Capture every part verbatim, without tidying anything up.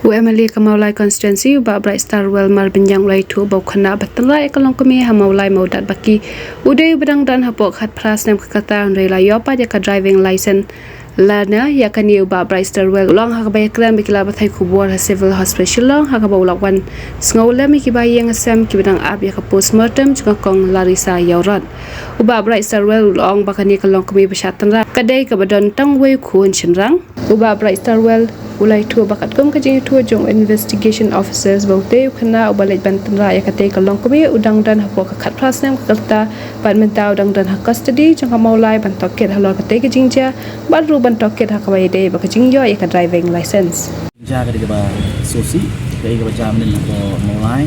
U MLA ka Mawlai Constituency, u Bah Brightstarwell Marbaniang, u la ïathuh ba u khynnah ba tynrah ïa ka longkmie ha Mawlai Mawdatbaki u dei uba dang don hapoh khatphra snem ka rta, hynrei la ïoh pat ïa ka driving license. Lada ïa kane u Bah Brightstarwell u la ong ha kaba ïakren bad ki lad pathai khubor ha Civil Hospital Shillong, ha kaba u la wan sngewlem ïa ki bahaïing hasem kiba dang ap ïa ka postmortem jong ka kong Larissa Ïawrot. U Bah Brightstarwell u la ong ba kane ka longkmie ba shah tynrah ka dei kaba don tang uwei u khun shynrang. U Bah Brightstarwell u la ïathuh ba katkum ka jingïathuh jong investigation officers ba utei u khynnah uba leit ban tynrah ïa katei ka longkmie u dang don hapoh ka khatphra snem ka rta, bad mynta u dang don ha custody jong ka Mawlai ban tohkit halor katei ka jingjia, bad ruh ban tohkit ha kaba ïadei bad ka jingïoh ïa ka driving license. Jia ka dei kaba sngewsih, kaei kaba jia mynnin hapoh Mawlai.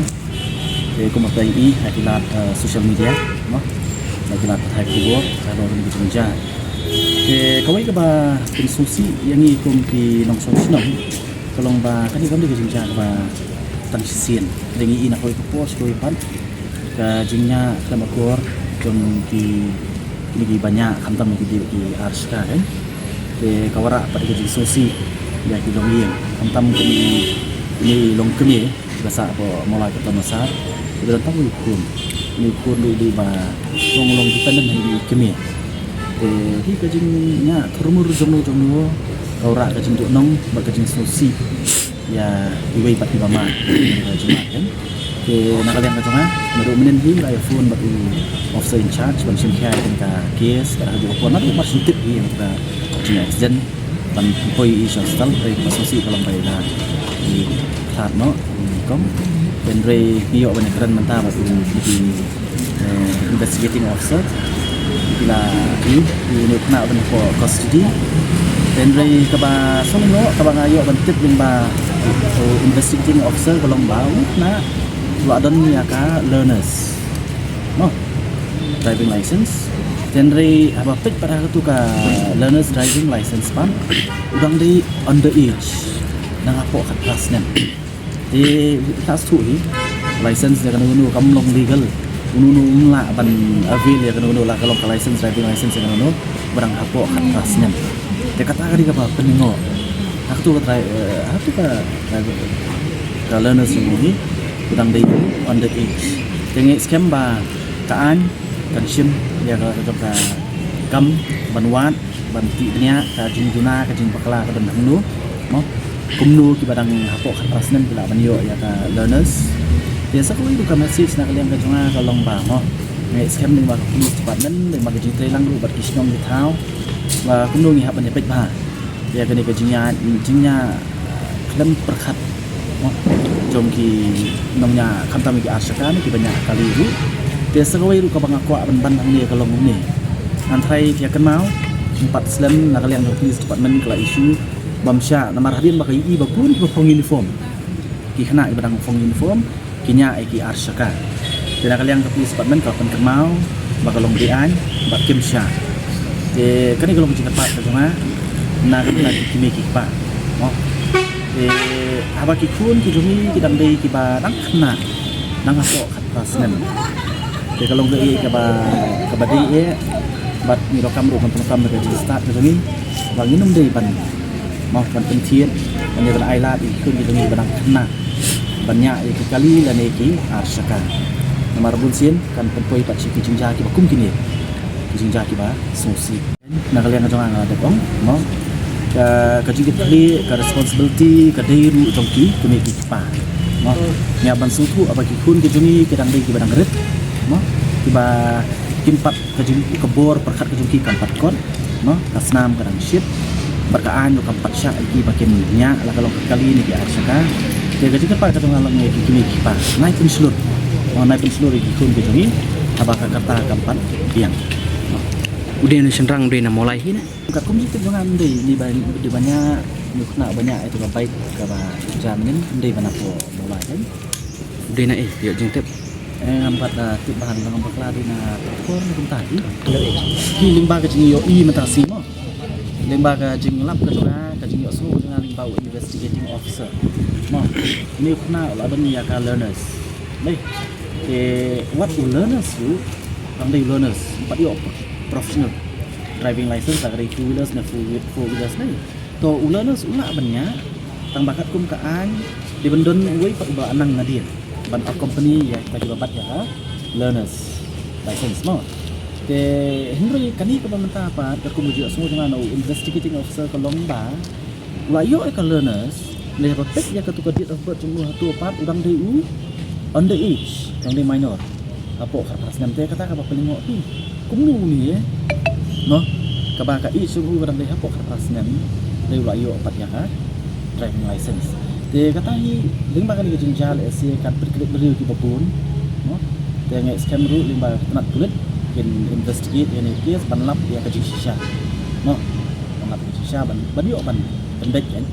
Te kumba phi i ha ki lad, eh, social media, mo, ha ki lad pathai khubor halor kane ka jingjia. Te kawei kaba pynsngewsih ïa ngi kum ki nongshong shnong ka long ba kane kam dei ka jingjia kaba tang shisien. Te ngi i na kawei ka por sha kawei pat ka jingñiah khlem akor jong ki, kine kiba ñiah, khamtam ki dei ki ar shaka, kan. Te ka wanrah pat ka jingsngewsih ïa ki longïing, khamtam kine, kine longkmie kiba sah hapoh Mawlai Katto Massar, kiba don tang uwei u khun. Une u khun ruh u dei ba long, long dependent ha ine i kmie. Te hi ka jingñiah thurmur jongno jongno ka wanrah ka jingduhnong bad ka jingsngewsih ïa iwei pat iba mad, ka jingmad, kan. Te na ka liang ka jong nga, naduh mynnin hi nga la ïa phone bad u officer in charge ban shim khia ïa kane ka case, bad ha kajuh ka por naduh mar shu tip hi ïa ka jingaccident ban poi ïa i sha hospital, hynrei kaba sngewsih ka long ba i la i khlad noh, i kong. Hynrei ngi ïoh ban ïakren mynta bad u D P eh, investigating officer. Ki la ïoh ïa une u khynnah ban hapoh custody. Hynrei kaba sngewlyngngoh kaba nga ïoh ban tip lyngba u investigating officer ka long ba u khynnah u la don ïa ka learners, mo, driving license. Hynrei haba peit pat ha katu ka learners driving license pat, u dang dei under age, dang hapoh khatphra snem. Te ka shu hi license ïa kano kano kam long legal. Uno uno um lah ban avail ïa kano kano, la ka long ka license, driving license ïa kano kano ba dang hapoh khatphra snem. Te kata ka dei kaba pynlyngngoh. Ha katu ka trai, eh, ha katu ka, ka, ka learners jong u hi u dang dei under age. Te ngi skhem ba ka aiñ kan shim ïa ka, ka, ka kam ban wad ban tih bniah ka jingduna ka jingbakla ka don hangno, mo. Kumno kiba dang hapoh khatphra snem ki lah ban ïoh ïa ka learners. Te sa kawei ruh ka message na ka liang ka jong nga ka long ba, mo, ngi skhem lyngba ka police department, lyngba ka jingtrei lang ruh bad ki shnong ki thaw, ba kumno ngi hap ban ïa peit bha ïa kane ka jingñiah, jingñiah khlem pyrkhat, mo, jong ki nongñiah, khamtam ki ar shaka ne kiba ñiah kali ruh. Te sa kawei ruh kaba nga kwah ban ban hangne ka long kumne. Ngan tharai phi ïa kynmaw, pat slem na ka liang ka police department ka la issue bym shah, namar hadien ba ka ïohi ba bun kiba phong uniform, ki khynnah kiba dang phong uniform ki ñiah ïa ki ar shaka. Te na ka liang ka police department ka pynkynmaw ba ka long be-aiñ bad kim shah. Te kane ka long ka jingkyrpad ka jong nga na ka bynta ki kmie ki kpa, mo. Te haba ki khun ki jong ngi ki dang dei kiba dang khynnah, dang hapoh khatphra snem, te ka long kaei kaba, kaba dei eh, bad ngi donkam ruh ban pyndonkam da ka jingstad ka jong ngi ba ngin ym dei ban, mo, ban pynthied, ban ïa, ban ailad ïa ki khun ki jong ngi ba dang khynnah ban ñiah ïa ki kali lane ki ar shaka. Namar bun sien kan pynpoi pat sha ki jingjia kiba kum kine, ki jingjia kiba sngewsih. Na ka liang ka jong nga nga dep ong, mo, ka, ka jingkitkhlieh, ka responsibility ka dei ruh jong ki kmie ki kpa, mo. Ngi hap ban sngewthuh ba ki khun ki jong ngi ki dang dei kiba dang rit, mo, kiba kim pat, ka jing, ka bor pyrkhat ka jong ki kam pat kot, mo, ka snam ka dang shit, bad ka aiñ ruh kam pat shah ïa ki ba kin ñiah la ka long ka kali ne ki ar shaka. Te ka jingkyrpad ka jong nga long ïa ki kmie ki kpa, nai pynshlur, mo, nai pynshlur ïa ki khun ki jong ngi haba ka rta kam pat biang. U dei na shynrang, u dei na Mawlai hi ne? Katkum jingtip jong nga, ym dei, une ba, une ba ñiah, une u khynnah ba ñiah ïa tu ka bike kaba jia mynnin, ym dei ba na hapoh Mawlai, kan. U dei na ei, ïoh jingtip? Eh, ngam pat, ah, tip bha, ngam bakla dei na Pyrthor ne kumta hi. Hi lyngba ka jingïohi mynta shi, mo. Lyngba ka jinglap ka jong nga, ka jingïohsngew ka jong nga lyngba u investigating officer, mo. Une u khynnah u la don ïa ka learners, ne. Te wat u learners ruh, kam dei u learners, ym pat ïoh professional driving license, la ka dei two wheelers ne four wheel-, four wheelers ne. To u learners u lah ban ñiah, Tang ba katkum ka aiñ, dei ban don uwei pat uba nang nadien ban accompany ïa kita kiba bat ïa ka learner's license mo. Te hynrei kane kaba mynta pat katkum u ju sngew jong nga, u investigating officer, ka long ba u la ïoh ïa ka learner's, leh ba peit ïa katu ka date of birth jong u, hato pat u dang dei u under age, dang dei minor, hapoh khatphra snem. Te kata kaba pynlyngngoh hi, kumno une, eh? No, kaba ka age jong u ka dang dei hapoh khatphra snem, dei u la ïoh pat ïa ka driving license. Te kata hi, lyngba kane ka jingjia lehse kan pynkhreh briew kiba bun, no? Te nga ngeit skhem ruh lyngba ka tnat pulit kin investigate ïa kane ka case ban lap ïa ka jingshisha, no? Ban lap ïa ka jingshisha ban, ban ïoh ban pynbeit kan.